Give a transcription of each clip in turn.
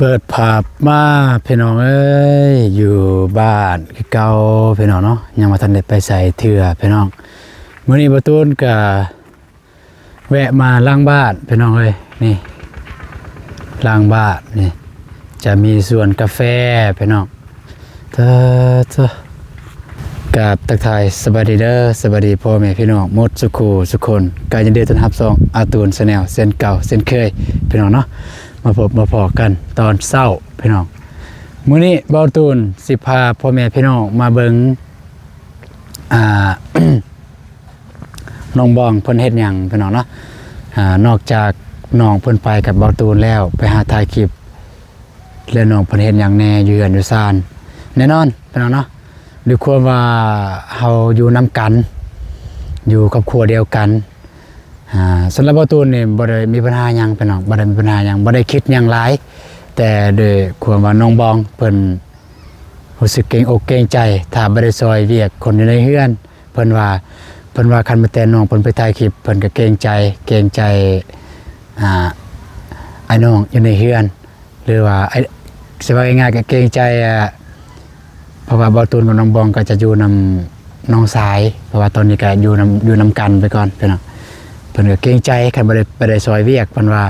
ເປີດພາບມາພີ່ນ້ອງເອີຍ ຢູ່ບ້ານຄືເກົ່າພີ່ນ້ອງເນາະ ຍັງບໍ່ທັນໄດ້ໄປໃສເທື່ອພີ່ນ້ອງ. ມື້ນີ້ບ່າວຕູນກະແວະມາຫຼັງບ້ານພີ່ນ້ອງເອີຍ ນີ້ຫຼັງບ້ານນີ້ຈະມີສວນກາແຟພີ່ນ້ອງ. ເອີ ເອີ ກາບທັກທາຍສະບາຍດີເດີ ສະບາຍດີພໍ່ແມ່ພີ່ນ້ອງໝົດສູ່ຄູ່ສູ່ຄົນ ກະຍິນດີຕ້ອນຮັບຊ່ອງອາຕູນແຊນແນວເຊັ່ນເກົ່າເຊັ່ນເຄີຍພີ່ນ້ອງເນາະ. ມາພົບມາພໍ້ກັນຕອນເຊົ້າພີ່ນ້ອງ. ມື້ນີ້ບ່າວຕູນຊິພາພໍ່ແມ່ພີ່ນ້ອງມາເບິ່ງ ອ່າ ນ້ອງບອງເພິ່ນເຮັດຫຍັງພີ່ນ້ອງເນາະ. ອ່າ ນອກຈາກນ້ອງເພິ່ນໄປກັບບ່າວຕູນແລ້ວ ໄປຫາຖ່າຍຄລິບ ແລະ ນ້ອງເພິ່ນເຮັດຫຍັງແດ່ຢູ່ເຮືອນຢູ່ຊານ. ແນ່ນອນພີ່ນ້ອງເນາະ ດ້ວຍຄວາມວ່າເຮົາຢູ່ນຳກັນ ຢູ່ຄອບຄົວດຽວກັນ ອ່າ ສຳລັບບ່າວຕູນນີ້ບໍ່ໄດ້ມີບັນຫາຫຍັງພີ່ນ້ອງ ບໍ່ໄດ້ມີບັນຫາຫຍັງ ບໍ່ໄດ້ຄິດຫຍັງຫຼາຍ ແຕ່ດ້ວຍຄວາມວ່ານ້ອງບອງເພິ່ນຮູ້ສຶກເກງອົກເກງໃຈ ຖ້າບໍ່ໄດ້ຊ່ອຍວຽກຄົນຢູ່ໃນເຮືອນ. ເພິ່ນວ່າ ເພິ່ນວ່າຄັນແມ່ນແຕ່ນ້ອງເພິ່ນໄປຖ່າຍຄລິບ ເພິ່ນກະເກງໃຈ ເກງໃຈ ອ່າ ອ້າຍນ້ອງຢູ່ໃນເຮືອນ ຫຼືວ່າ ອ້າຍ ຊິເວົ້າງ່າຍໆກະເກງໃຈ ອ່າ ເພາະວ່າບ່າວຕູນກັບນ້ອງບອງກະຈະຢູ່ນຳນ້ອງຊາຍ ເພາະວ່າຕອນນີ້ກະຢູ່ນຳ ຢູ່ນຳກັນໄປກ່ອນພີ່ນ້ອງ. ເພິ່ນກະເກງໃຈ ຄັນບໍ່ໄດ້ ບໍ່ໄດ້ຊ່ອຍວຽກ ເພິ່ນວ່າ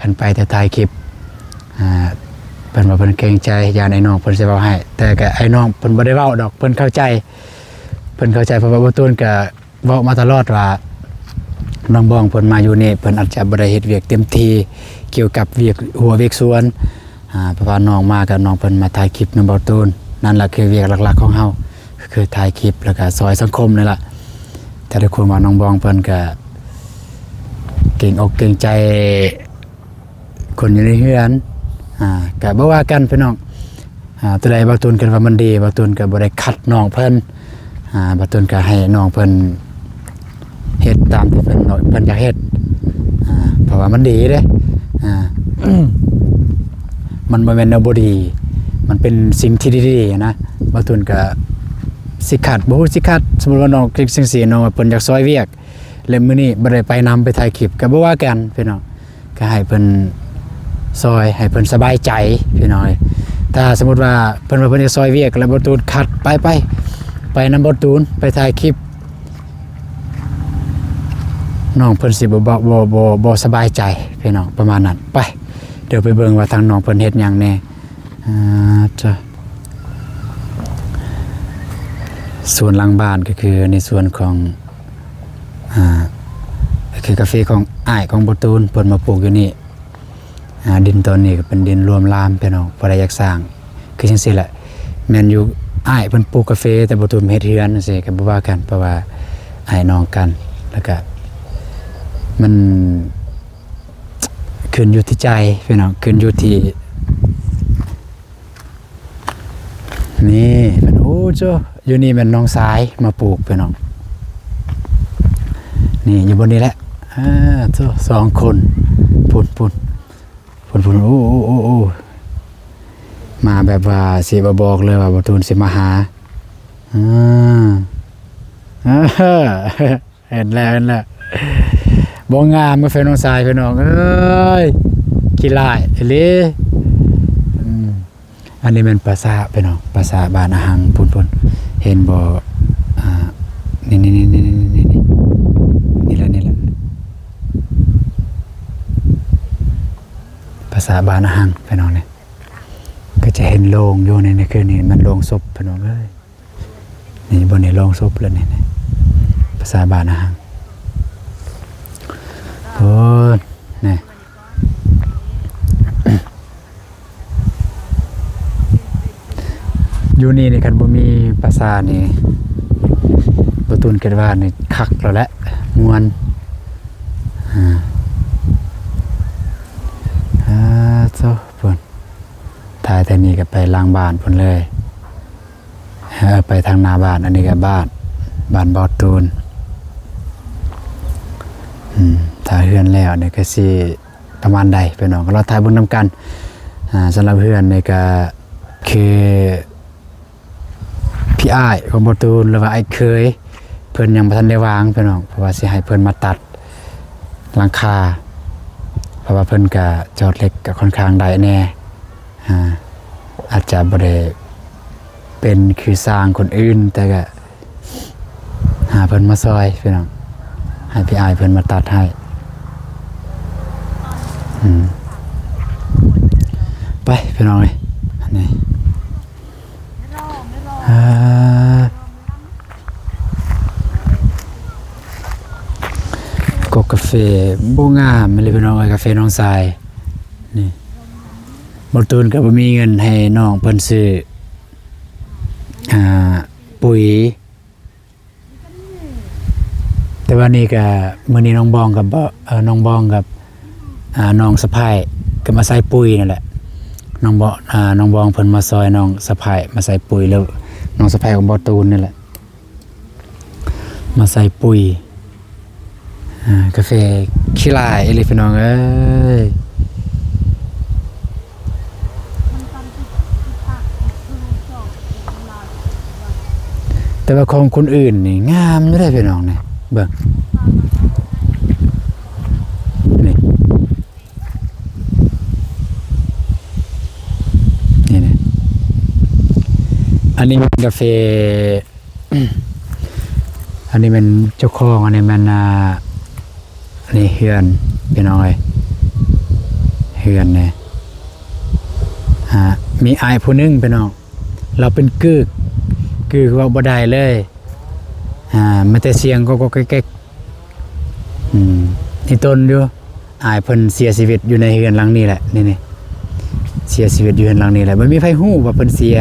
ຄັນໄປແຕ່ຖ່າຍຄລິບ ອ່າ ເພິ່ນວ່າເພິ່ນເກງໃຈ ຢ້ານອ້າຍນ້ອງເພິ່ນຊິເວົ້າໃຫ້ ແຕ່ກະອ້າຍນ້ອງເພິ່ນບໍ່ໄດ້ເວົ້າດອກ ເພິ່ນເຂົ້າໃຈ ເພິ່ນເຂົ້າໃຈ ເພາະວ່າບ່າວຕູນກະ ເວົ້າມາຕະຫຼອດວ່າ ນ້ອງບອງເພິ່ນມາຢູ່ນີ້ ເພິ່ນອາດຈະບໍ່ໄດ້ເຮັດວຽກເຕັມທີ່ກ່ຽວກັບວຽກຮົ້ວວຽກສວນ ອ່າ ເພາະວ່ານ້ອງມາກະນ້ອງເພິ່ນມາຖ່າຍຄລິບນຳບ່າວຕູນ ນັ້ນລະຄືວຽກຫຼັກໆຂອງເຮົາ ກະຄືຖ່າຍຄລິບ ແລ້ວກະຊ່ອຍສັງຄົມນີ້ລະ. ແຕ່ດ້ວຍຄວາມວ່ານ້ອງບອງເພິ່ນກະເກງອົກເກງໃຈ ຄົນຢູ່ໃນເຮືອນ ອ່າ ກະບໍ່ວ່າກັນພີ່ນ້ອງ. ອ່າ ຕົວໃດບ່າວຕູນຄິດວ່າມັນດີ ບ່າວຕູນກະບໍ່ໄດ້ຂັດນ້ອງເພິ່ນ ອ່າ ບ່າວຕູນກະໃຫ້ນ້ອງເພິ່ນເຮັດຕາມທີ່ເພິ່ນ ເພິ່ນຢາກເຮັດ ອ່າ ເພາະວ່າມັນດີເດ້ ອ່າ ມັນບໍ່ແມ່ນແນວບໍ່ດີ ມັນເປັນສິ່ງທີ່ດີໆນະ. ບ່າວຕູນກະຊິຂັດ ບໍ່ຮູ້ຊິຂັດ ສົມມຸດວ່ານ້ອງເຮັດຈັ່ງຊີ້ ນ້ອງວ່າເພິ່ນຢາກຊ່ອຍວຽກ ແລະ ມື້ນີ້ບໍ່ໄດ້ໄປນຳ ໄປຖ່າຍຄລິບ ກະບໍ່ວ່າກັນພີ່ນ້ອງ ກະໃຫ້ເພິ່ນຊ່ອຍ ໃຫ້ເພິ່ນສະບາຍໃຈພີ່ນ້ອງ. ຖ້າສົມມຸດວ່າເພິ່ນວ່າເພິ່ນຈະຊ່ອຍວຽກ ແລ້ວບ່າວຕູນຂັດ ໄປ ໄປ ໄປນຳບ່າວຕູນ ໄປຖ່າຍຄລິບ ນ້ອງເພິ່ນຊິບໍ່ ບໍ່ ບໍ່ ບໍ່ ບໍ່ສະບາຍໃຈພີ່ນ້ອງ ປະມານນັ້ນ. ໄປ ດຽວໄປເບິ່ງວ່າທາງນ້ອງເພິ່ນເຮັດຫຍັງແດ່. ອ່າ ເຈົ້າ ສວນຫຼັງບ້ານກະຄືໃນສວນຂອງ ອ່າ ກະຄືກາເຟຂອງອ້າຍຂອງບ່າວຕູນ ເພິ່ນມາປູກຢູ່ນີ້. ອ່າ ດິນຕອນນີ້ກະເປັນດິນລວມລາມພີ່ນ້ອງ ຜູ້ໃດຢາກສ້າງ ຄືຈັ່ງຊີ້ແຫຼະ ແມ່ນຢູ່ ອ້າຍເພິ່ນປູກກາເຟ ແຕ່ບ່າວຕູນເຮັດເຮືອນຈັ່ງຊີ້ກະບໍ່ວ່າກັນ ເພາະວ່າອ້າຍນ້ອງກັນ ແລ້ວກະມັນ ຂຶ້ນຢູ່ທີ່ໃຈພີ່ນ້ອງ ຂຶ້ນຢູ່ທີ່ ນີ້ເພິ່ນ ໂອ້ ໂຈ ຢູ່ນີ້ແມ່ນນ້ອງຊາຍມາປູກພີ່ນ້ອງ. ນີ້ຢູ່ບ່ອນນີ້ແຫຼະ ເອີ ໂຈ ສອງຄົນ ພຸ້ນ ພຸ້ນ ພຸ້ນ ພຸ້ນ ໂອ້ ໂອ້ ໂອ້ ໂອ້ ມາແບບວ່າຊິບໍ່ບອກເລີຍວ່າບ່າວຕູນຊິມາຫາ. ເອີ ເອີ ເຫັນແລ້ວ ເຫັນແລ້ວ ບໍ່ງາມກາເຟນ້ອງຊາຍພີ່ນ້ອງເອີຍ ຂີ້ຮ້າຍອີ່ຫຼີ. ອືມ ອັນນີ້ແມ່ນປາສາດພີ່ນ້ອງ ປາສາດບ້ານອາຫັງ ພຸ້ນໆ ເຫັນບໍ່? ອ່າ ນີ້ໆໆໆ ນີ້ແຫຼະ ນີ້ແຫຼະ ປາສາດບ້ານອາຫັງພີ່ນ້ອງ. ນີ້ກະຈະເຫັນໂລງຢູ່ ນີ້ ນີ້ຄືນີ້ແມ່ນໂລງສົບພີ່ນ້ອງເອີຍ. ນີ້ ບ່ອນນີ້ໂລງສົບແລ້ວນີ້ ນີ້ ປາສາດບ້ານອາຫັງ ໂອ້ ນີ້ ຢູ່ນີ້ນີ້ ຄັນບໍ່ມີປາສາດນີ້ ບ່າວຕູນຄິດວ່ານີ້ຄັກແລ້ວແຫຼະ ມ່ວນ ອ່າ ໂທ້ ພຸ້ນ ຖ່າຍແຕ່ນີ້ກະໄປຫຼັງບ້ານພຸ້ນເລີຍ. ເອີ ໄປທາງໜ້າບ້ານ ອັນນີ້ກະບ້ານ ບ້ານບ່າວຕູນ. ອືມ ຖ້າເຮືອນແລ້ວນີ້ກະຊິປະມານໃດພີ່ນ້ອງ ກະລໍຖ້າເບິ່ງນຳກັນ. ອ່າ ສຳລັບເຮືອນນີ້ກະຄືພີ່ອ້າຍຂອງບ່າວຕູນ ຫຼືວ່າອ້າຍເຂີຍ ເພິ່ນຍັງບໍ່ທັນໄດ້ວາງພີ່ນ້ອງ ເພາະວ່າຊິໃຫ້ເພິ່ນມາຕັດຫຼັງຄາ ເພາະວ່າເພິ່ນກະຈອດເຫຼັກກະຂ້ອນຂ້າງໄດ້ແດ່. ອາ ອາດຈະບໍ່ໄດ້ເປັນຄືຊ່າງຄົນອື່ນ ແຕ່ກະຫາເພິ່ນມາຊ່ອຍພີ່ນ້ອງ ໃຫ້ພີ່ອ້າຍເພິ່ນມາຕັດໃຫ້. ອືມ ໄປພີ່ນ້ອງເອີຍ ອັນນີ້ ອາ ກົກກາເຟບໍ່ງາມເລີຍພີ່ນ້ອງເອີຍ ກາເຟນ້ອງຊາຍນີ້. ບໍ່ຕູນກໍບໍ່ມີເງິນໃຫ້ນ້ອງເພິ່ນຊື້ ອາ ປຸ໋ຍ ແຕ່ວ່ານີ້ກໍ ມື້ນີ້ນ້ອງບອງກັບ ເອີ ນ້ອງບອງກັບ ອາ ນ້ອງສະໃພ້ກໍມາໃສ່ປຸ໋ຍນັ້ນແຫຼະ. ນ້ອງບອງ ອາ ນ້ອງບອງເພິ່ນມາຊ່ອຍນ້ອງສະໃພ້ມາໃສ່ປຸ໋ຍ ແລ້ວນ້ອງສະໃພ້ຂອງບໍ່ຕູນນີ້ແຫຼະ ມາໃສ່ປຸ໋ຍ. ອາ ກາເຟຂີ້ຫຼ້າຍອີ່ຫຼີພີ່ນ້ອງເອີຍ. ແຕ່ວ່າຂອງຄົນອື່ນນີ້ງາມຢູ່ເດ້ພີ່ນ້ອງນີ້ ເບິ່ງ ນີ້ ນີ້ ນີ້ ອັນນີ້ແມ່ນກາເຟ ອັນນີ້ແມ່ນເຈົ້າຂອງ ອັນນີ້ແມ່ນ ອາ ນີ້ເຮືອນພີ່ນ້ອງເອີຍ ເຮືອນນີ້ ອາ ມີອ້າຍຜູ້ໜຶ່ງພີ່ນ້ອງ ລາວເປັນກຶກ ກຶກເວົ້າບໍ່ໄດ້ເລີຍ ອາ ມີແຕ່ສຽງກໍໆແກກໆ. ອືມ ທີ່ຕົນຢູ່ ອ້າຍເພິ່ນເສຍຊີວິດຢູ່ໃນເຮືອນຫຼັງນີ້ແຫຼະ ນີ້ໆ ເສຍຊີວິດຢູ່ເຮືອນຫຼັງນີ້ແຫຼະ ບໍ່ມີໃຜຮູ້ວ່າເພິ່ນເສຍ.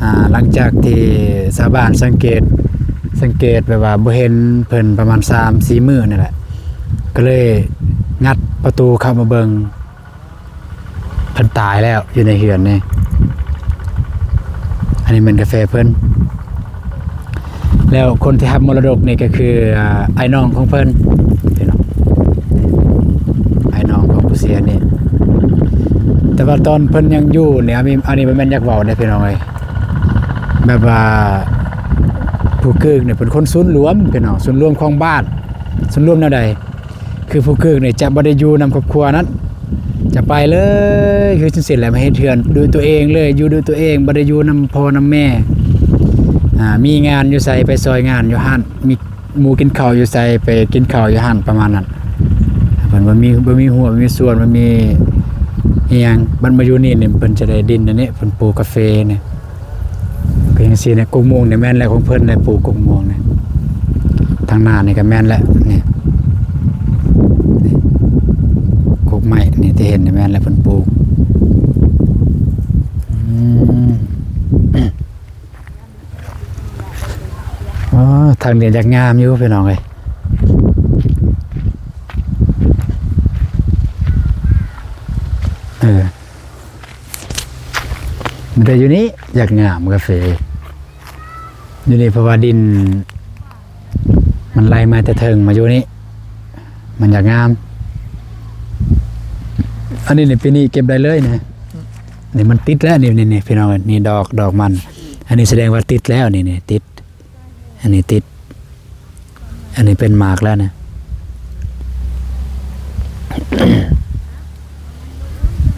ອາ ຫຼັງຈາກທີ່ຊາວບ້ານສັງເກດ ສັງເກດແບບວ່າບໍ່ເຫັນເພິ່ນປະມານສາມສີ່ມື້ນີ້ແຫຼະ ກໍເລີຍງັດປະຕູເຂົ້າມາເບິ່ງ ເພິ່ນຕາຍແລ້ວຢູ່ໃນເຮືອນນີ້. ອັນນີ້ແມ່ນກາເຟເພິ່ນ ແລ້ວຄົນທີ່ຮັບມໍລະດົກນີ້ກໍຄື ອາ ອ້າຍນ້ອງຂອງເພິ່ນພີ່ນ້ອງ ອ້າຍນ້ອງຂອງຜູ້ເສຍນີ້. ແຕ່ວ່າຕອນເພິ່ນຍັງຢູ່ນີ້ ອັນນີ້ ອັນນີ້ບໍ່ແມ່ນຢາກເວົ້າເດ້ພີ່ນ້ອງເອີຍ ແບບວ່າຜູ້ກຶກນີ້ເປັນຄົນສູນລວມພີ່ນ້ອງ ສູນລວມຂອງບ້ານ. ສ່ວນລວມແນວໃດ? ຄືຜູ້ກຶກນີ້ຈະບໍ່ໄດ້ຢູ່ນຳຄອບຄົວນັ້ນ ຈະໄປເລີຍ ຄືຈັ່ງຊີ້ແຫຼະ ມາເຮັດເຮືອນດ້ວຍຕົວເອງເລີຍ ຢູ່ດ້ວຍຕົວເອງ ບໍ່ໄດ້ຢູ່ນຳພໍ່ນຳແມ່. ອາ ມີງານຢູ່ໃສໄປຊ່ອຍງານຢູ່ຫັ້ນ ມີໝູ່ກິນເຂົ້າຢູ່ໃສໄປກິນເຂົ້າຢູ່ຫັ້ນ ປະມານນັ້ນ. ເພິ່ນບໍ່ມີ ບໍ່ມີຮົ້ວ ບໍ່ມີສວນ ບໍ່ມີອີ່ຫຍັງ ບັດມາຢູ່ນີ້ນີ້ ເພິ່ນຈະໄດ້ດິນອັນນີ້ ເພິ່ນປູກກາເຟນີ້. ກໍຈັ່ງຊີ້ນະ ກົກມ່ວງນີ້ແມ່ນແຫຼະຂອງເພິ່ນແຫຼະ ປູກກົກມ່ວງນີ້ ທາງໜ້ານີ້ກໍແມ່ນແຫຼະ ນີ້ ນີ້ ກົກໄມ້ນີ້ທີ່ເຫັນນີ້ແມ່ນແຫຼະເພິ່ນປູກ. ອືມ ອໍ ທາງນີ້ຢາກງາມຢູ່ພີ່ນ້ອງເອີຍ ເອີ. ແຕ່ຢູ່ນີ້ຢາກງາມກາເຟ ຢູ່ນີ້ ເພາະວ່າດິນມັນໄຫຼມາແຕ່ເທິງມາຢູ່ນີ້ ມັນຢາກງາມ. ອັນນີ້ນີ້ ປີນີ້ເກັບໄດ້ເລີຍນະ ນີ້ມັນຕິດແລ້ວ ນີ້ ນີ້ ນີ້ ພີ່ນ້ອງ ນີ້ດອກ ດອກມັນ ອັນນີ້ສະແດງວ່າຕິດແລ້ວ ນີ້ ນີ້ ຕິດ ອັນນີ້ຕິດ ອັນນີ້ເປັນໝາກແລ້ວນະ.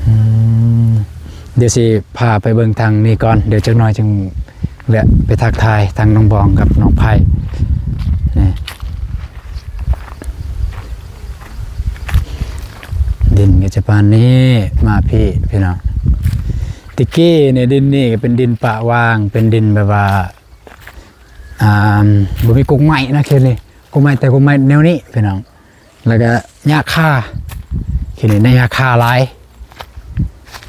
ອືມ ດຽວຊິພາໄປເບິ່ງທາງນີ້ກ່ອນ ດຽວຈັກໜ້ອຍຈຶ່ງແວະໄປທັກທາຍທາງນ້ອງບອງກັບນ້ອງໄພ. ນີ້ ດິນກໍຈະປານນີ້ ມາພີ້ພີ່ນ້ອງ. ແຕ່ກີ້ນີ້ ດິນນີ້ກໍເປັນດິນປະຫວ່າງ ເປັນດິນແບບວ່າ ອ່າ ບໍ່ມີກົກໄມ້ນະ ເຂດນີ້ ກົກໄມ້ ແຕ່ກົກໄມ້ແນວນີ້ພີ່ນ້ອງ ແລ້ວກໍຫຍ້າຄາ ເຂດນີ້ນະ ຫຍ້າຄາຫຼາຍ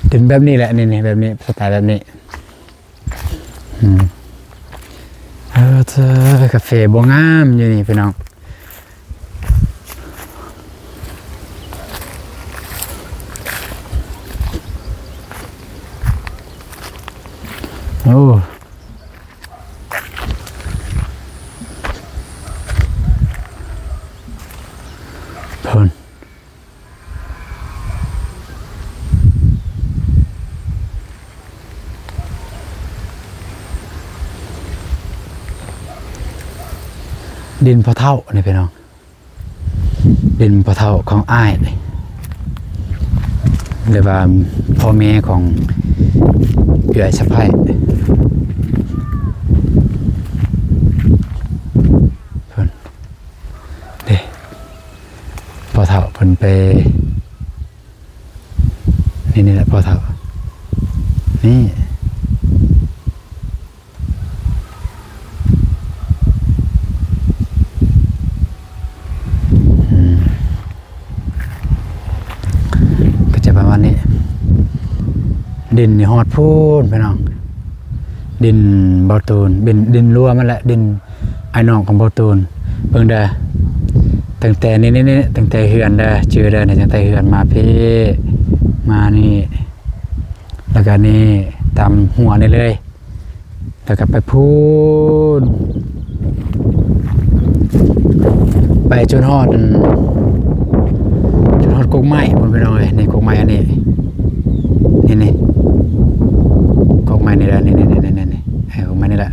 ເປັນແບບນີ້ແຫຼະ ນີ້ໆ ແບບນີ້ ສະໄຕແບບນີ້. ອືມ ເອີ ເທີ ກາເຟບໍ່ງາມຢູ່ນີ້ພີ່ນ້ອງ. ໂອ້ ພຸ້ນ ດິນພໍ່ເຖົ້ານີ້ພີ່ນ້ອງ. ດິນພໍ່ເຖົ້າຂອງອ້າຍນີ້ ຫຼືວ່າພໍ່ແມ່ຂອງເອື້ອຍສະໃພ້ເພິ່ນເດ້. ພໍ່ເຖົ້າເພິ່ນໄປ ນີ້ ນີ້ແຫຼະພໍ່ເຖົ້າ ນີ້ ອືມ ກໍຈະປະມານນີ້. ດິນນີ້ຮອດພຸ້ນພີ່ນ້ອງ ດິນເບົາຕູນ ດິນ ດິນລວມຫັ້ນແຫຼະ ດິນ ອ້າຍນ້ອງຂອງເບົາຕູນ. ເບິ່ງເດີ ຕັ້ງແຕ່ນີ້ ນີ້ ນີ້ ຕັ້ງແຕ່ເຮືອນເດີ ຈື່ເດີ ນີ້ ຕັ້ງແຕ່ເຮືອນມາພີ້ ມານີ້ ແລ້ວກະນີ້ ຕາມຫົວນີ້ເລີຍ ແລ້ວກະໄປພຸ້ນ ໄປຈົນຮອດ ອັນ ຈົນຮອດກົກໄມ້ພຸ້ນພີ່ນ້ອງເອີຍ. ນີ້ກົກໄມ້ອັນນີ້ ນີ້ ນີ້ ກົກໄມ້ນີ້ແຫຼະ ນີ້ ນີ້ ນີ້ ນີ້ ນີ້ ເອີ ກົກໄມ້ນີ້ແຫຼະ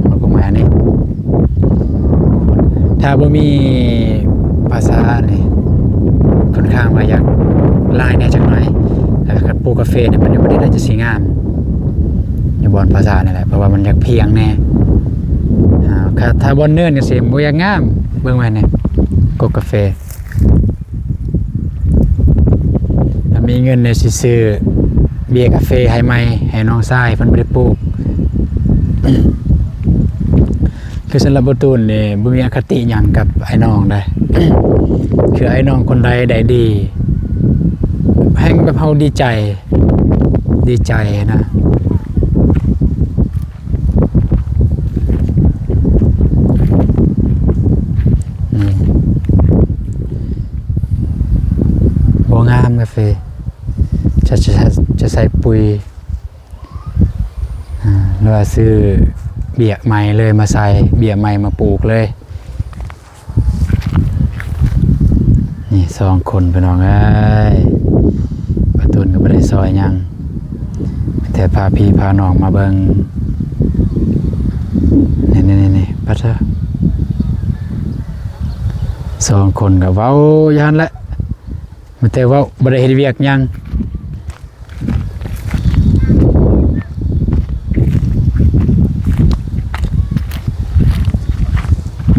ມັນກົກໄມ້ອັນນີ້. ຖ້າບໍ່ມີປ່າຊ້ານີ້ ຄ່ອນຂ້າງວ່າຢາກຫຼາຍແດ່ຈັກໜ້ອຍ ແລ້ວກໍປູກກາເຟນີ້ ມັນຢູ່ປະເທດໃດຈະຊິງາມ ຢູ່ບ່ອນປ່າຊ້ານີ້ແຫຼະ ເພາະວ່າມັນຢາກພຽງແດ່. ອ່າ ຖ້າ ຖ້າບ່ອນເນີນຈັ່ງຊີ້ ບໍ່ຢາກງາມ. ເບິ່ງໄວ້ນີ້ ກົກກາເຟ ຖ້າມີເງິນແດ່ຊິຊື້ເບຍກາເຟໃຫ້ໃໝ່ ໃຫ້ນ້ອງຊາຍເພິ່ນບໍ່ໄດ້ປູກ. ຄືສຳລັບບໍ່ຕູນນີ້ ບໍ່ມີອະຄະຕິຫຍັງກັບອ້າຍນ້ອງໃດ ຄືອ້າຍນ້ອງຄົນໃດໄດ້ດີ ແຮ່ງແບບເຮົາດີໃຈ ດີໃຈນະ. ອືມ ບໍ່ງາມກາເຟ ຈະ ຈະ ຈະໃສ່ປຸ໋ຍ ອາ ຫຼືວ່າຊື້ເບ້ຍໃໝ່ເລີຍມາໃສ່ ເບ້ຍໃໝ່ມາປູກເລີຍ. ນີ້ສອງຄົນພີ່ນ້ອງເອີຍ ປາຕູນກໍບໍ່ໄດ້ຊ່ອຍຫຍັງ ມີແຕ່ພາພີ່ພານ້ອງມາເບິ່ງ. ນີ້ໆໆ ປາເທີ ສອງຄົນກໍເວົ້າຢູ່ຫັ້ນແຫຼະ ມີແຕ່ເວົ້າ ບໍ່ໄດ້ເຮັດວຽກຫຍັງ.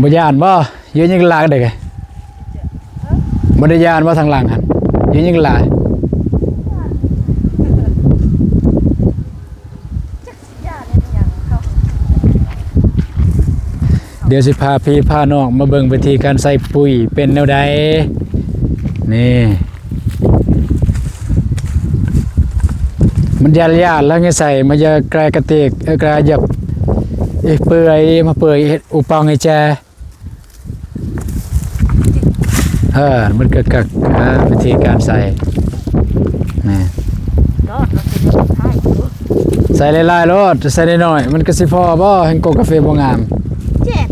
ບໍ່ຢ້ານບໍ່? ຢູ່ຍັງຫຼາຍເດ້. ບໍ່ໄດ້ຢ້ານບໍ່ທາງຫຼັງຫັ້ນ? ຢູ່ຍັງຫຼາຍ. ດຽວຊິພາພີ່ພານ້ອງມາເບິ່ງວິທີການໃສ່ປຸ໋ຍເປັນແນວໃດ. ນີ້ ມັນຢາດໆ ແລ້ວໄງໃສ່ ມັນຢາກກາຍກະຕິກ ເອີ ກາຍຫຍັບ ເອີ ເປື່ອຍ ມາເປື່ອຍເຮັດອຸປອງໃຫ້ແຈ. ເອີ ມັນກະ ກະ ເອີ ວິທີການໃສ່ ນີ້ ໃສ່ຫຼາຍໆໂລດ ໃສ່ໜ້ອຍໆ ມັນກະຊິພໍບໍ່? ແຮ່ງກົກກາເຟບໍ່ງາມ. ເຈັບ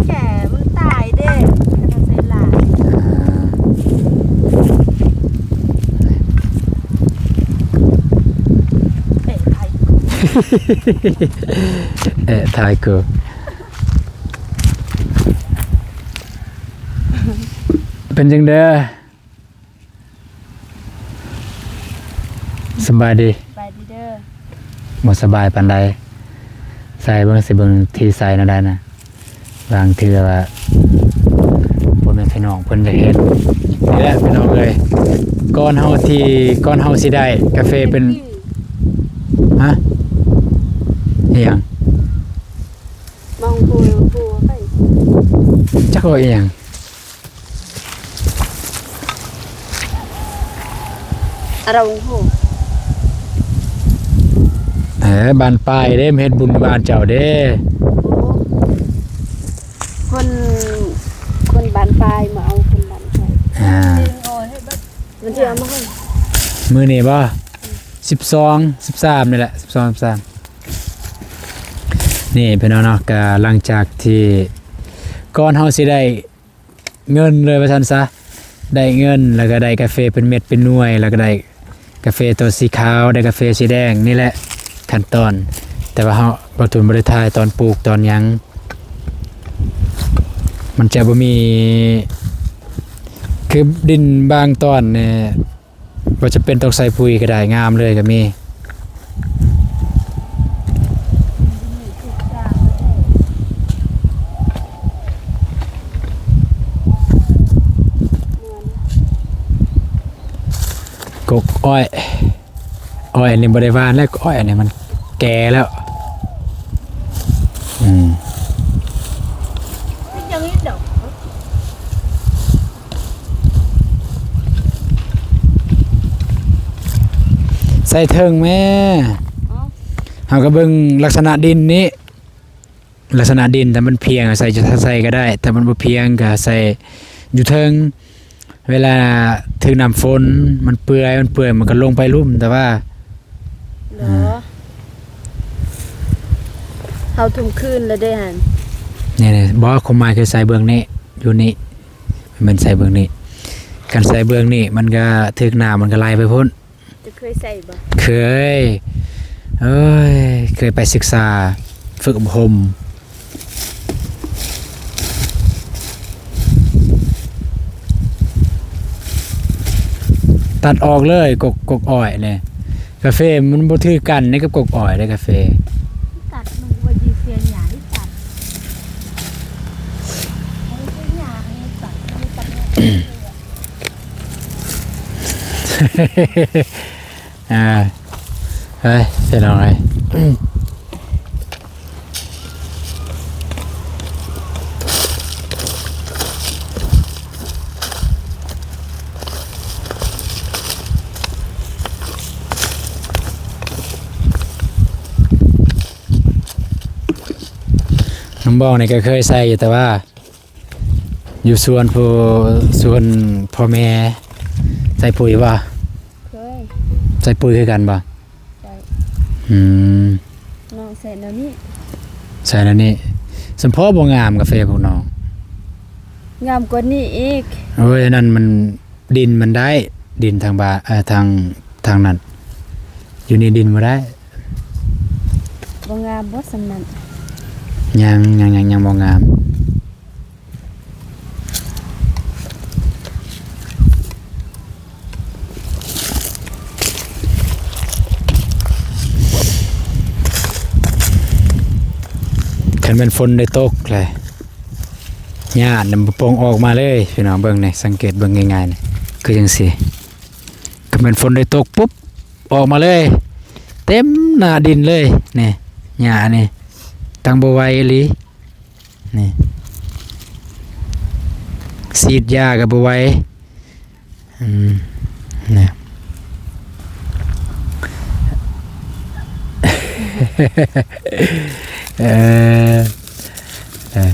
ແກ່ມັນຕາຍເດ້ ຄັນເຮົາໃສ່ຫຼາຍ. ເອະ ຖ່າຍກູ ເອະ ຖ່າຍກູ. ເປັນຈັ່ງໃດ? ສະບາຍດີ. ສະບາຍດີເດີ. ບໍ່ສະບາຍປານໃດ. ໃສ່ເບິ່ງ ຊິເບິ່ງທີ່ໃສ່ແນວໃດນະ. ບາງເທື່ອວ່າ ພໍ່ແມ່ພີ່ນ້ອງເພິ່ນຢາກເຫັນ. ນີ້ແຫຼະພີ່ນ້ອງເອີຍ ກ່ອນເຮົາທີ່ ກ່ອນເຮົາຊິໄດ້ກາເຟເປັນ ຮະ? ອີຫຍັງ? ມອງໂກໂກໄປ ຈັກວ່າອີຫຍັງ? ອາລົງໂຫ ເອີ ບ້ານປາຍເດ້ ມາເຮັດບຸນບ້ານເຈົ້າເດ້. ໂອ້ ຄົນ ຄົນບ້ານປາຍມາເອົາຄົນບ້ານໄປ. ອ່າ ມັນຊິເອົາມາໃຫ້ ມື້ນີ້ບໍ່? ສິບສອງ ສິບສາມນີ້ແຫຼະ ສິບສອງ ສິບສາມ. ນີ້ພີ່ນ້ອງເນາະ ກະຫຼັງຈາກທີ່ ກ່ອນເຮົາຊິໄດ້ເງິນເລີຍວ່າຊັ້ນຊະ ໄດ້ເງິນ ແລ້ວກະໄດ້ກາເຟເປັນເມັດເປັນໜ່ວຍ ແລ້ວກະໄດ້ກາເຟໂຕສີຂາວ ໄດ້ກາເຟສີແດງ ນີ້ແຫຼະຂັ້ນຕອນ. ແຕ່ວ່າເຮົາ ບ່າວຕູນບໍ່ໄດ້ຖ່າຍຕອນປູກຕອນຫຍັງ ມັນຈະບໍ່ມີ ຄືດິນບາງຕອນນີ້ ບໍ່ຈຳເປັນຕ້ອງໃສ່ປຸ໋ຍກໍໄດ້ ງາມເລີຍກໍມີ. ກົກອ້ອຍ ອ້ອຍອັນນີ້ບໍ່ໄດ້ຫວ່ານແລ້ວ ອ້ອຍອັນນີ້ມັນແກ່ແລ້ວ. ອືມ ໃສ່ເທິງແມ້. ເຮົາກໍເບິ່ງລັກສະນະດິນນີ້ ລັກສະນະດິນ ຖ້າມັນພຽງໃສ່ ໃສ່ກໍໄດ້ ຖ້າມັນບໍ່ພຽງກໍໃສ່ຢູ່ເທິງ. ເວລາຖືກນ້ຳຝົນ ມັນເປື່ອຍ ມັນເປື່ອຍ ມັນກໍລົງໄປລຸ່ມ. ແຕ່ວ່າ ເນາະ ອ່າ ເຮົາຖົມຄືນແລ້ວເດ້ຫັ້ນ. ນີ້ໆ ບໍ່ ຄວາມໝາຍຄືໃສ່ເບື້ອງນີ້ ຢູ່ນີ້ ແມ່ນໃສ່ເບື້ອງນີ້. ຄັນໃສ່ເບື້ອງນີ້ ມັນກໍຖືກນ້ຳ ມັນກໍໄຫຼໄປພຸ້ນ. ເຈົ້າເຄີຍໃສ່ບໍ່? ເຄີຍ ເອີຍ ເຄີຍໄປສຶກສາຝຶກອົບຮົມ. ຕັດອອກເລີຍ ກົກ ກົກອ້ອຍນີ້. ກາເຟມັນບໍ່ຖືກັນເດ້ກັບກົກອ້ອຍເດ້ ກາເຟ. ຕັດມັນບໍ່ດີ ເສຍຫຍ້າທີ່ຕັດ ເສຍຫຍ້າໃຫ້ຕັດ ໃຫ້ຕັດ. ອ່າ ໄປ ພີ່ນ້ອງເອີຍ. ນ້ອງບອງນີ້ກໍເຄີຍໃສ່ຢູ່ ແຕ່ວ່າ ຢູ່ສວນຜູ້ ສວນພໍ່ແມ່ໃສ່ປຸ໋ຍບໍ່? ເຄີຍ ໃສ່ປຸ໋ຍຄືກັນບໍ່? ໃສ່. ອືມ ນ້ອງໃສ່ແນວນີ້ ໃສ່ແນວນີ້ ສຳພໍບໍ່ງາມກາເຟພວກນ້ອງ ງາມກວ່ານີ້ອີກ. ໂອ້ຍ ອັນນັ້ນມັນ ດິນມັນໄດ້ ດິນທາງບ້ານ ເອີ ທາງ ທາງນັ້ນ ຢູ່ນີ້ດິນບໍ່ໄດ້. ບໍ່ງາມບໍ່ສ່ຳນັ້ນ? ຍັງ ຍັງ ຍັງ ຍັງບໍ່ງາມ. ຄັນແມ່ນຝົນໄດ້ຕົກແຫຼະ ຫຍ້ານະມັນປົ່ງອອກມາເລີຍ ພີ່ນ້ອງເບິ່ງນີ້ ສັງເກດເບິ່ງງ່າຍໆນີ້ ຄືຈັ່ງຊີ້. ຄັນແມ່ນຝົນໄດ້ຕົກປຸບ ອອກມາເລີຍ ເຕັມໜ້າດິນເລີຍນີ້ ຫຍ້ານີ້ ຕັ້ງບໍ່ໄຫວອີ່ຫຼີນີ້ ສີດຢາກໍບໍ່ໄຫວ. ອືມ ນີ້ ເອີ ເອີ.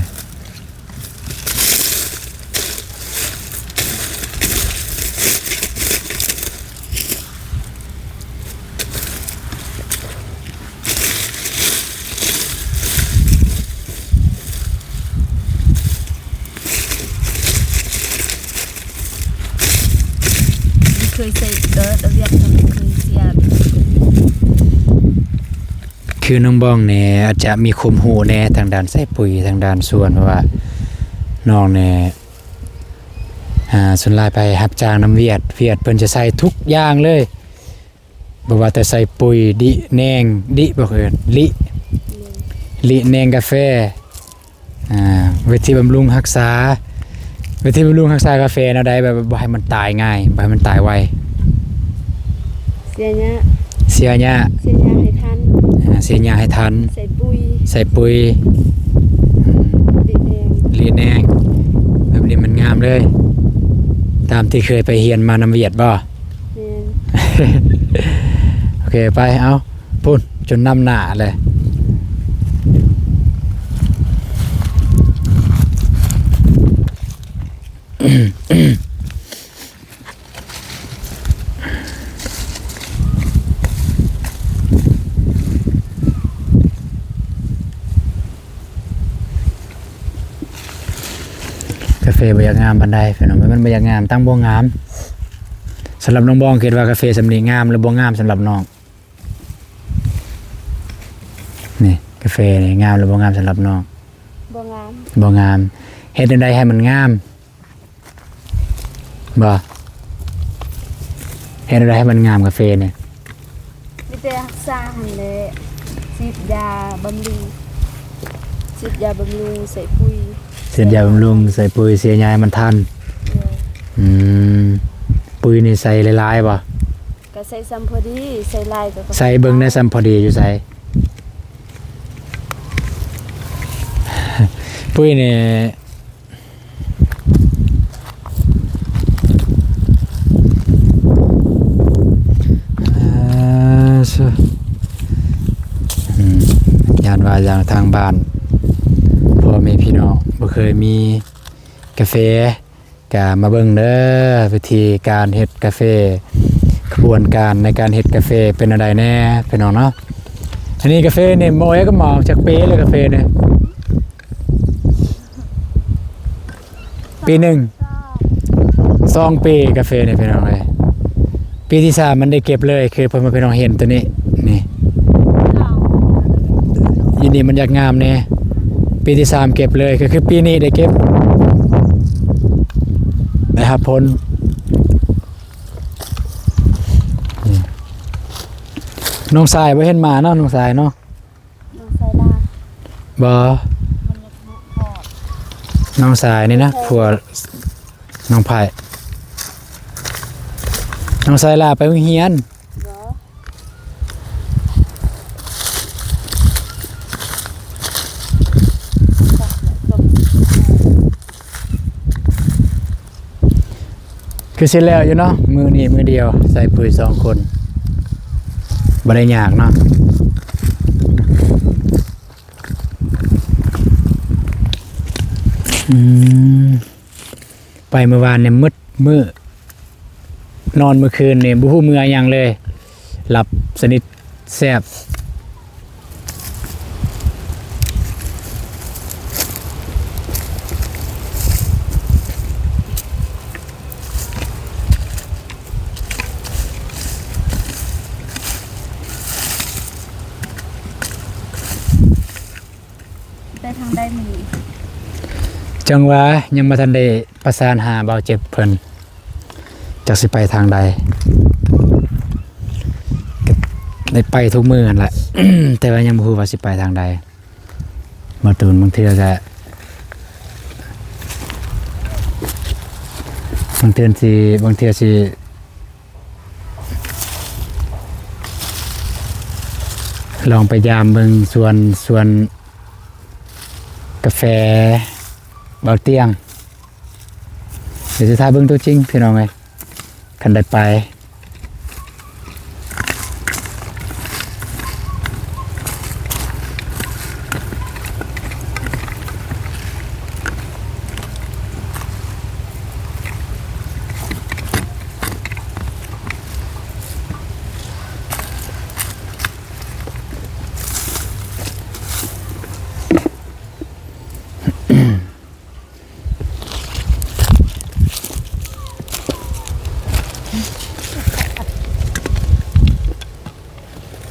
ເຄີຍໃສ່ເກີດອາວຽດ ເຄີຍເສຍ. ຄືນ້ອງບອງນີ້ອາດຈະມີຄວາມຮູ້ແດ່ທາງດ້ານໃສ່ປຸ໋ຍ ທາງດ້ານສວນ ເພາະວ່ານ້ອງນີ້ ອ່າ ສ່ວນຫຼາຍໄປຮັບຈ້າງນຳຫວຽດ ຫວຽດເພິ່ນຈະໃສ່ທຸກຢ່າງເລີຍ ບໍ່ວ່າແຕ່ໃສ່ປຸ໋ຍ ດິແໜງ ດິບໍ່ເອີ້ນ ລິ ລິແໜງກາແຟ. ອ່າ ວິທີບຳລຸງຮັກສາ ວິທີບຳລຸງຮັກສາກາແຟແນວໃດ ແບບວ່າບໍ່ໃຫ້ມັນຕາຍງ່າຍ ບໍ່ໃຫ້ມັນຕາຍໄວ? ເສຍຫຍ້າ ເສຍຫຍ້າ ເສຍຫຍ້າໃຫ້ທັນ ອ່າ ເສຍຫຍ້າໃຫ້ທັນ ໃສ່ປຸ໋ຍ ໃສ່ປຸ໋ຍ ອືມ ລິແໜງ ລິແໜງ ແບບນີ້ມັນງາມເລີຍ ຕາມທີ່ເຄີຍໄປຮຽນມານຳຫວຽດບໍ່? ແມ່ນ ໂອເຄ ໄປ ເອົາ ພຸ້ນ ຈົນນຳໜ້າເລີຍ. ກາເຟບໍ່ຢາກງາມປານໃດ ພີ່ນ້ອງ ມັນບໍ່ຢາກງາມ ຕັ້ງບໍ່ງາມ. ສຳລັບນ້ອງບອງ ຄິດວ່າກາເຟສ່ຳນີ້ງາມ ຫຼື ບໍ່ງາມສຳລັບນ້ອງ? ນີ້ ກາເຟນີ້ງາມ ຫຼື ບໍ່ງາມສຳລັບນ້ອງ? ບໍ່ງາມ ບໍ່ງາມ. ເຮັດແນວໃດໃຫ້ມັນງາມ? ບໍ່? ເຮັດແນວໃດໃຫ້ມັນງາມກາເຟນີ້? ມີແຕ່ຮັກສາຫັ້ນແຫຼະ ສີດຢາບຳລຸງ ສີດຢາບຳລຸງ ໃສ່ປຸຍ ສີດຢາບຳລຸງ ໃສ່ປຸຍ ເສຍຫຍ້າໃຫ້ມັນທັນ. ໂດຍ. ອືມ ປຸຍນີ້ໃສ່ຫຼາຍໆບໍ່? ກໍໃສ່ສ່ຳພໍດີ ໃສ່ຫຼາຍກໍ ໃສ່ເບິ່ງແດ່ ສ່ຳພໍດີຢູ່ໃສ? ປຸຍນີ້ ອ່າ ຊະ ອືມ ຢ້ານວ່າຢ່າງທາງບ້ານ ພໍ່ແມ່ພີ່ນ້ອງບໍ່ເຄີຍມີກາເຟ ກະມາເບິ່ງເດີ ວິທີການເຮັດກາເຟ ຂະບວນການໃນການເຮັດກາເຟເປັນແນວໃດແດ່ ພີ່ນ້ອງເນາະ. ອັນນີ້ກາເຟນີ້ ໝໍ້ເອກກໍໝໍ້ຈັກປີແລ້ວກາເຟນີ້? ປີໜຶ່ງ ສອງປີກາເຟນີ້ພີ່ນ້ອງເອີຍ. ປີທີສາມມັນໄດ້ເກັບເລີຍ ຄືພໍ່ແມ່ພີ່ນ້ອງເຫັນໂຕນີ້ ນີ້ ຢູ່ນີ້ມັນຢາກງາມແດ່. ປີທີສາມເກັບເລີຍ ກໍຄືປີນີ້ໄດ້ເກັບ ໄດ້ຮັບຜົນ. ນ້ອງຊາຍບໍ່ເຫັນມາເນາະ ນ້ອງຊາຍເນາະ. ນ້ອງຊາຍລາ ບໍ່ ມັນຍັງຮອດ ນ້ອງຊາຍນີ້ນະ ໃຊ່ ຜົວນ້ອງໄພ ນ້ອງຊາຍລາໄປໂຮງຮຽນ ບໍ່ ຄືຊິແລ້ວຢູ່ເນາະ ມື້ນີ້ມື້ດຽວ ໃສ່ປຸຍສອງຄົນ ບໍ່ໄດ້ຍາກເນາະ. ອືມ ໄປມື້ວານນີ້ມືດມື້ ນອນມື້ຄືນນີ້ບໍ່ຮູ້ເມື່ອຫຍັງເລີຍ ຫຼັບສະໜິດ ແຊບ. ໄປທາງໃດມື້ນີ້? ຈັ່ງວ່າຍັງບໍ່ທັນໄດ້ປະສານຫາບ່າວເຈັບເພິ່ນ. ຈັກຊິໄປທາງໃດ ກໍໄດ້ໄປທຸກມື້ຫັ້ນແຫຼະ ແຕ່ວ່າຍັງບໍ່ຮູ້ວ່າຊິໄປທາງໃດ. ມາຕູນບາງເທື່ອກໍ ບາງເທື່ອຊິ ບາງເທື່ອຊິລອງໄປຢາມເບິ່ງສວນ ສວນກາແຟບ່າວຕຽງ. ດຽວຊິຖ້າເບິ່ງຕົວຈິງພີ່ນ້ອງເອີຍ ຄັນໄດ້ໄປ.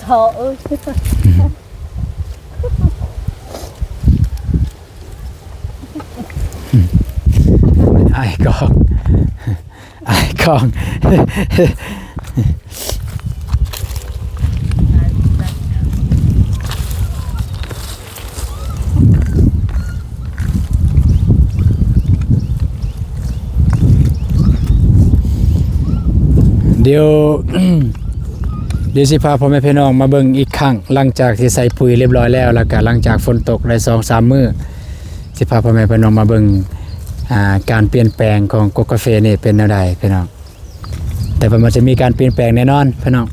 ເທາະເອີຍ ອ້າຍກອງ. ອ້າຍກອງ ດຽວ ດຽວຊິພາພໍ່ແມ່ພີ່ນ້ອງມາເບິ່ງອີກຄັ້ງ ຫຼັງຈາກທີ່ໃສ່ປຸຍລຽບຮ້ອຍແລ້ວ ແລ້ວກະຫຼັງຈາກຝົນຕົກໄດ້ສອງສາມມື້ ຊິພາພໍ່ແມ່ພີ່ນ້ອງມາເບິ່ງ ອ່າ ການປ່ຽນແປງຂອງກົກກາເຟນີ້ເປັນແນວໃດພີ່ນ້ອງ. ແຕ່ວ່າມັນຈະມີການປ່ຽນແປງແນ່ນອນພີ່ນ້ອງ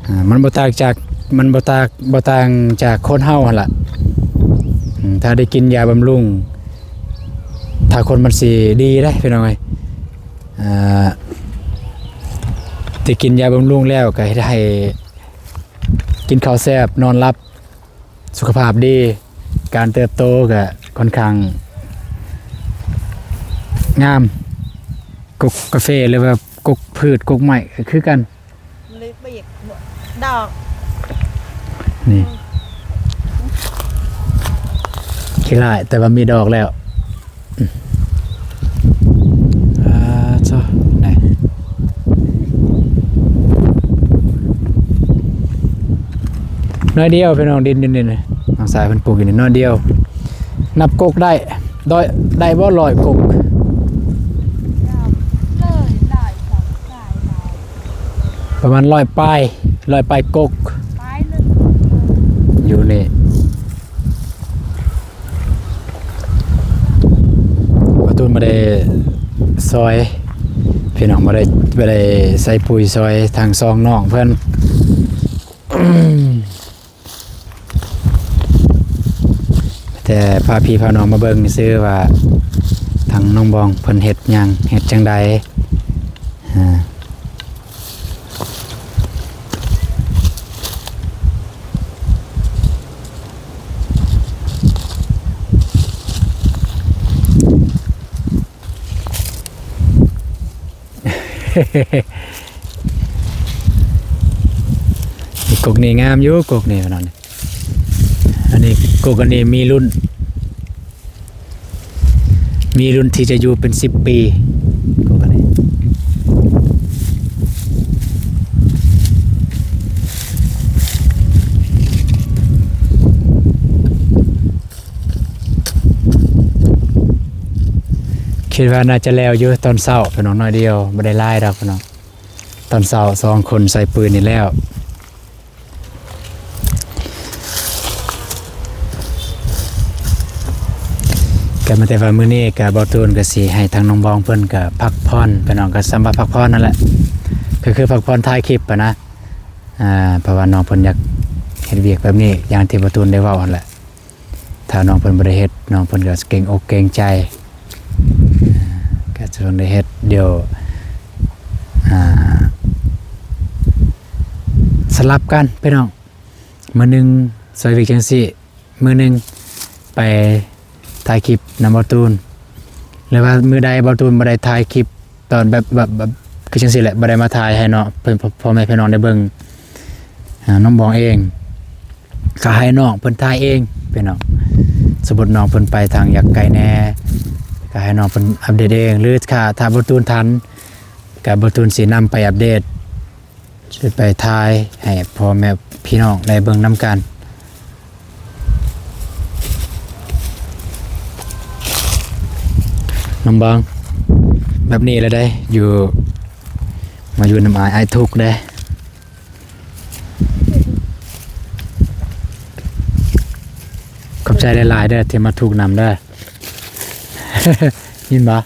ອ່າ ມັນບໍ່ຕ່າງຈາກ ມັນບໍ່ຕ່າງ ບໍ່ຕ່າງຈາກຄົນເຮົາຫັ້ນລະ ອືມ ຖ້າໄດ້ກິນຢາບຳລຸງ ຖ້າຄົນມັນຊິດີເດ້ພີ່ນ້ອງເອີຍ ອ່າ ໄດ້ກິນຢາບຳລຸງແລ້ວກໍເຮັດໃຫ້ກິນເຂົ້າແຊບ ນອນຫຼັບ ສຸຂະພາບດີ ການເຕີບໂຕກໍຂ້ອນຂ້າງງາມ ກົກກາເຟ ຫຼືວ່າກົກພືດ ກົກໄມ້ກໍຄືກັນ ເລັກໄປອີກ ດອກ ນີ້ ອືມ ຂີ້ຮ້າຍ ແຕ່ວ່າມີດອກແລ້ວ ອືມ ອ່າ ໂທ້ ໜ້ອຍດຽວພີ່ນ້ອງ ດິນຢູ່ນີ້ນະ ນ້ອງສາວເພິ່ນປູກຢູ່ນີ້ໜ້ອຍດຽວ. ນັບກົກໄດ້ ໄດ້ ໄດ້ບໍ່ຮ້ອຍກົກ? ປະມານຮ້ອຍປາຍ ຮ້ອຍປາຍກົກ ຢູ່ນີ້. ບ່າວຕູນບໍ່ໄດ້ຊ່ອຍ ພີ່ນ້ອງ ບໍ່ໄດ້ ບໍ່ໄດ້ໃສ່ປຸ໋ຍຊ່ອຍທັງສອງນ້ອງເພິ່ນ ແຕ່ພາພີ່ພານ້ອງມາເບິ່ງຊື່ວ່າ ທາງນ້ອງບອງເພິ່ນເຮັດຫຍັງ ເຮັດຈັ່ງໃດ ອ່າ. ກົກນີ້ງາມຢູ່ ກົກນີ້ພີ່ນ້ອງ ອັນນີ້ ກົກອັນນີ້ມີລຸ້ນ ມີລຸ້ນທີ່ຈະຢູ່ເປັນສິບປີ ກົກອັນນີ້. ຄິດວ່າໜ້າຈະແລ້ວຢູ່ຕອນເຊົ້າພີ່ນ້ອງ ໜ້ອຍດຽວ ບໍ່ໄດ້ຫຼາຍດອກພີ່ນ້ອງ ຕອນເຊົ້າສອງຄົນໃສ່ປຸ໋ຍນີ້ແລ້ວ. ກະມາແຕ່ວ່າມື້ນີ້ກະບ່າວຕູນກະຊິໃຫ້ທາງນ້ອງບອງເພິ່ນກະພັກຜ່ອນ ພີ່ນ້ອງ ກະສ່ຳວ່າພັກຜ່ອນຫັ້ນແຫຼະ ກະຄືພັກຜ່ອນຖ່າຍຄລິບຫັ້ນນະ ອ່າ ເພາະວ່ານ້ອງເພິ່ນຢາກເຮັດວຽກແບບນີ້ ຢ່າງທີ່ບ່າວຕູນໄດ້ເວົ້າຫັ້ນແຫຼະ. ຖ້ານ້ອງເພິ່ນບໍ່ໄດ້ເຮັດ ນ້ອງເພິ່ນກໍເກງອົກເກງໃຈ ກໍຈະຕ້ອງໄດ້ເຮັດ ດຽວ ອ່າ ສະຫຼັບກັນພີ່ນ້ອງ ມື້ໜຶ່ງຊ່ອຍວຽກຈັ່ງຊີ້ ມື້ໜຶ່ງໄປຖ່າຍຄລິບນຳບ່າວຕູນ ຫຼືວ່າມື້ໃດບ່າວຕູນບໍ່ໄດ້ຖ່າຍຄລິບ ຕອນແບບ ແບບ ແບບ ຄືຈັ່ງຊີ້ແຫຼະ ບໍ່ໄດ້ມາຖ່າຍໃຫ້ເນາະ ເພິ່ນ ພໍ່ແມ່ພີ່ນ້ອງໄດ້ເບິ່ງ ອ່າ ນ້ອງບອງເອງ ກໍໃຫ້ນ້ອງເພິ່ນຖ່າຍເອງພີ່ນ້ອງ ສົມມຸດນ້ອງເພິ່ນໄປທາງຢາກໄກແດ່ ກໍໃຫ້ນ້ອງເພິ່ນອັບເດດເອງ ຫຼືຖ້າ ຖ້າບ່າວຕູນທັນ ກໍບ່າວຕູນຊິນຳໄປອັບເດດ ຊິໄປຖ່າຍໃຫ້ພໍ່ແມ່ພີ່ນ້ອງໄດ້ເບິ່ງນຳກັນ. ນ້ອງບອງ ແບບນີ້ລະໄດ໋ ຢູ່ ມາຢູ່ນຳອ້າຍ ອ້າຍທຸກເດ້. ຂອບໃຈຫຼາຍໆເດີ ທີ່ມາທຸກນຳເດີ ຍິນບໍ່?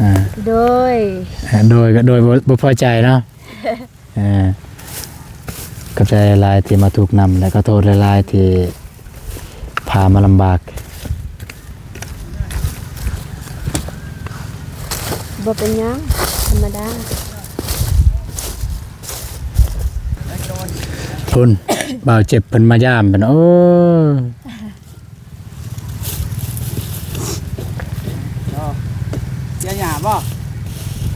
ອ່າ ໂດຍ ໂດຍ ກໍໂດຍ ບໍ່ ບໍ່ພໍໃຈເນາະ. ເອີ ຂອບໃຈຫຼາຍທີ່ມາທຸກນຳ ແລະ ຂໍໂທດຫຼາຍໆທີ່ພາມາລຳບາກ. ບໍ່ເປັນຫຍັງ ທຳມະດາ. ພຸ້ນ ບ່າວເຈັບເພິ່ນມາຢາມເພິ່ນ ໂອ້. ເສຍຫຍ້າບໍ່?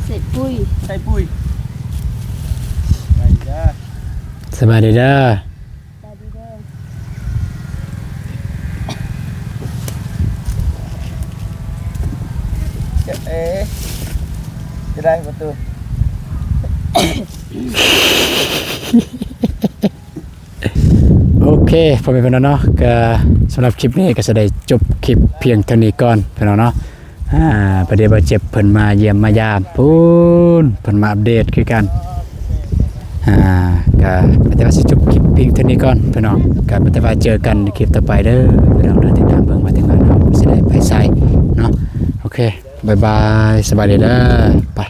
ໃສ່ປຸ໋ຍ ໃສ່ປຸ໋ຍ. ສະບາຍດີເດີ ສະບາຍດີເດີ ສະບາຍດີເດີ. ເອີ ຈະໄດ້ປະຕູ ໂອເຄ ພໍ່ແມ່ພີ່ນ້ອງເນາະ ກະສຳລັບຄລິບນີ້ກະຊິໄດ້ຈົບຄລິບພຽງເທົ່ານີ້ກ່ອນພີ່ນ້ອງເນາະ. ອ່າ ພໍດີບ່າວເຈັບເພິ່ນມາຢ້ຽມມາຢາມ ພຸ້ນ ເພິ່ນມາອັບເດດຄືກັນ. ອ່າ ກະມີແຕ່ວ່າຊິຈົບຄລິບພຽງເທົ່ານີ້ກ່ອນພີ່ນ້ອງ ກະມີແຕ່ວ່າເຈີກັນໃນຄລິບຕໍ່ໄປເດີພີ່ນ້ອງເດີ. ຕິດຕາມເບິ່ງວ່າທີມງານເຮົາຊິໄດ້ໄປໃສເນາະ. ໂອເຄ ບາຍບາຍ ສະບາຍດີເດີ ໄປ.